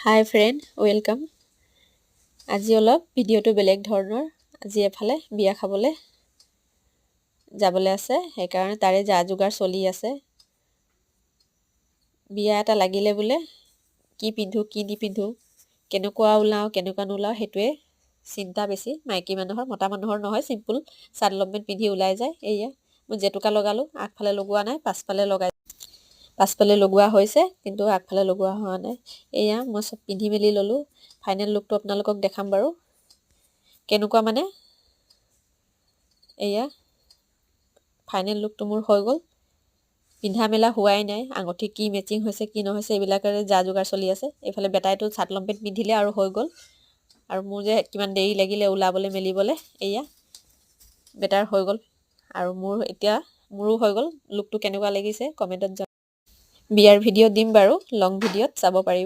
হাই friend, welcome. আজি অলপ ভিডিঅ'টো বেলেগ ধৰণৰ। আজি এফালে বিয়া খাবলৈ যাবলৈ আছে, সেইকাৰণে তাৰে যা যোগাৰ চলি আছে। বিয়া এটা লাগিলে বোলে কি পিন্ধো, কি নিপিন্ধো, কেনেকুৱা ওলাওঁ, কেনেকুৱা নোলাওঁ, সেইটোৱে চিন্তা বেছি মাইকী মানুহৰ, মতা মানুহৰ নহয়। চিম্পুল চাৰ্ট, লং পেণ্ট পিন্ধি ওলাই যায়। এয়া মই জেতুকা লগালোঁ। আগফালে লগোৱা নাই, পাছফালে লগাই, পাছফালে লগোৱা হৈছে, কিন্তু আগফালে লগোৱা হোৱা নাই। এয়া মই চব পিন্ধি মেলি ল'লোঁ। ফাইনেল লুকটো আপোনালোকক দেখাম বাৰু কেনেকুৱা। মানে এয়া ফাইনেল লুকটো মোৰ হৈ গ'ল। পিন্ধা মেলা হোৱাই নাই। আঙুঠি কি মেচিং হৈছে, কি নহৈছে, এইবিলাকেৰে যা যোগাৰ চলি আছে। এইফালে বেটাইটো চাৰ্ট, লং পেণ্ট পিন্ধিলে আৰু হৈ গ'ল। আৰু মোৰ যে কিমান দেৰি লাগিলে ওলাবলৈ মেলিবলৈ। এয়া বেটাৰ হৈ গ'ল আৰু মোৰ এতিয়া মোৰো হৈ গ'ল। লুকটো কেনেকুৱা লাগিছে কমেণ্টত জনাব। বিয়াৰ ভিডিঅ' দিম বাৰু, লং ভিডিঅ'ত চাব পাৰিব।